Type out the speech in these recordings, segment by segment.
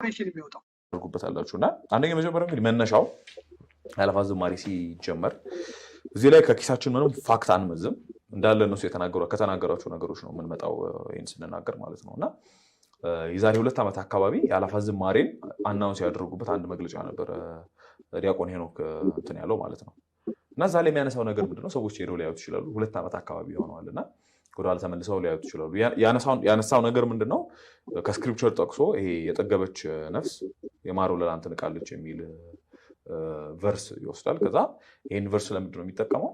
decoration የሚወጣው። ታደርጉበታላችሁ። እና አንደኛ መጀመሪያ እንግዲህ መነሻው የአእላፋት ዝማሬ ሲጀመር፣ እዚህ ላይ ከኪሳችን ምንም fact አንመዝም፣ እንዳለ እነሱ ከተናገሯቸው ነገሮች ነው የምንመጣው ይህን ስንናገር ማለት ነው። እና የዛሬ 2 ዓመት አካባቢ የአእላፋት ዝማሬን announce ያደረጉበት አንድ መግለጫ ነበረ፣ ዲያቆን ሄኖክ እንትን ያለው ማለት ነው። እና እዛ ላይ የሚያነሳው ነገር ምንድነው? ሰዎች ሄደው ሊያዩት ይችላሉ። 2 ዓመት አካባቢ ይሆነዋል እና ወደኋላ ተመልሰው ሊያዩት ይችላሉ። ያነሳው ነገር ምንድነው? ከ scripture ጠቅሶ ይሄ የጠገበች ነፍስ የማር ወለላን ትንቃለች የሚል verse ይወስዳል። ከዛ ይህን verse ለምንድን ነው የሚጠቀመው?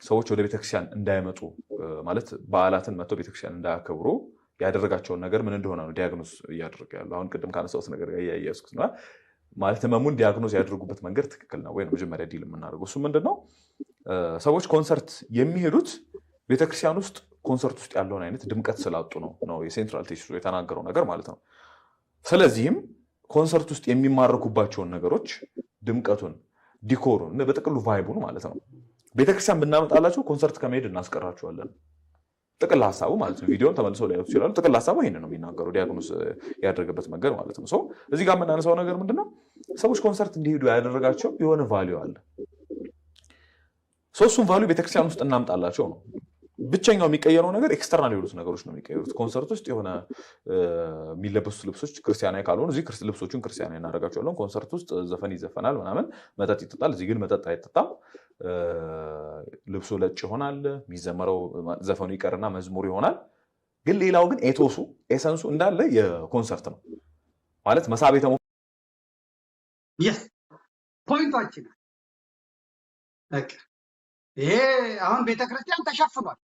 ሰዎች ወደ ቤተክርስቲያን እንዳይመጡ፣ ማለት በዓላትን መጥተው ቤተክርስቲያን እንዳያከብሩ ያደረጋቸውን ነገር ምን እንደሆነ ነው diagnose እያደረገ ያለው። አሁን ቅድም ካነሳሁት ነገር ጋር እያያዝኩት ነው። ማለት ህመሙን diagnose ያደረጉበት መንገድ ትክክል ነው ወይ ነው መጀመሪያ deal የምናደርገው። እሱ ምንድን ነው? ሰዎች ኮንሰርት የሚሄዱት ቤተክርስቲያን ውስጥ ኮንሰርት ውስጥ ያለውን አይነት ድምቀት ስላጡ ነው ነው የ central thesis ኡ የተናገረው ነገር ማለት ነው። ስለዚህም ኮንሰርት ውስጥ የሚማረኩባቸውን ነገሮች፣ ድምቀቱን፣ decor ኡን፣ በጥቅሉ vibe ኡን ማለት ነው፣ ቤተክርስቲያን ብናመጣላቸው ኮንሰርት ከመሄድ እናስቀራቸዋለን። ጥቅል ሀሳቡ ማለት ነው። ቪዲዮን ተመልሰው ሊያዩት ይችላሉ። ጥቅል ሀሳቡ ይሄን ነው የሚናገረው፣ diagnose ያደረገበት መንገድ ማለት ነው። So እዚህ ጋር የምናነሳው ነገር ምንድነው? ሰዎች ኮንሰርት እንዲሄዱ ያደረጋቸው የሆነ value አለ። So እሱን value ቤተክርስቲያን ውስጥ እናምጣላቸው ነው። ብቸኛው የሚቀየረው ነገር external የሆኑት ነገሮች ነው የሚቀየሩት። ኮንሰርት ውስጥ የሆነ የሚለበሱት ልብሶች ክርስቲያናዊ ካልሆኑ እዚህ ልብሶቹን ክርስቲያናዊ እናደርጋቸዋለን። ኮንሰርት ውስጥ ዘፈን ይዘፈናል ምናምን፣ መጠጥ ይጠጣል። እዚህ ግን መጠጥ አይጠጣም። ልብሱ ነጭ ይሆናል። የሚዘመረው ዘፈኑ ይቀርና መዝሙር ይሆናል። ግን ሌላው ግን ethos ኡ essence ኡ እንዳለ የኮንሰርት ነው ማለት መሳብ Yes፣ point ኣችን በቃ ይሄ አሁን ቤተክርስቲያን ተሸፍኗል።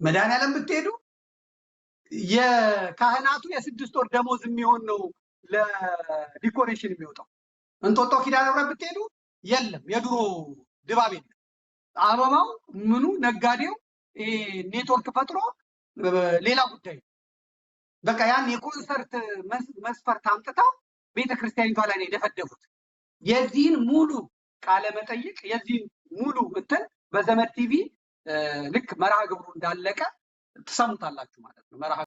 መድኃኒዓለም ብትሄዱ የካህናቱ የ6 ወር ደሞዝ የሚሆን ነው ለ decoration የሚወጣው። እንጦጦ ኪዳነ ምሕረት ብትሄዱ የለም፣ የድሮ ድባብ የለም። አበባው ምኑ ነጋዴው ኔትወርክ ፈጥሮ ሌላ ጉዳይ ነው። በቃ ያን የኮንሰርት መስፈርት አምጥተው ቤተክርስቲያኒቷ ላይ ነው የደፈደፉት። የዚህን ሙሉ ቃለ መጠይቅ፣ የዚህን ሙሉ እንትን በዘመድ ቲቪ ልክ መርሃ ግብሩ እንዳለቀ ትሰሙታላችሁ ማለት ነው። መርሃ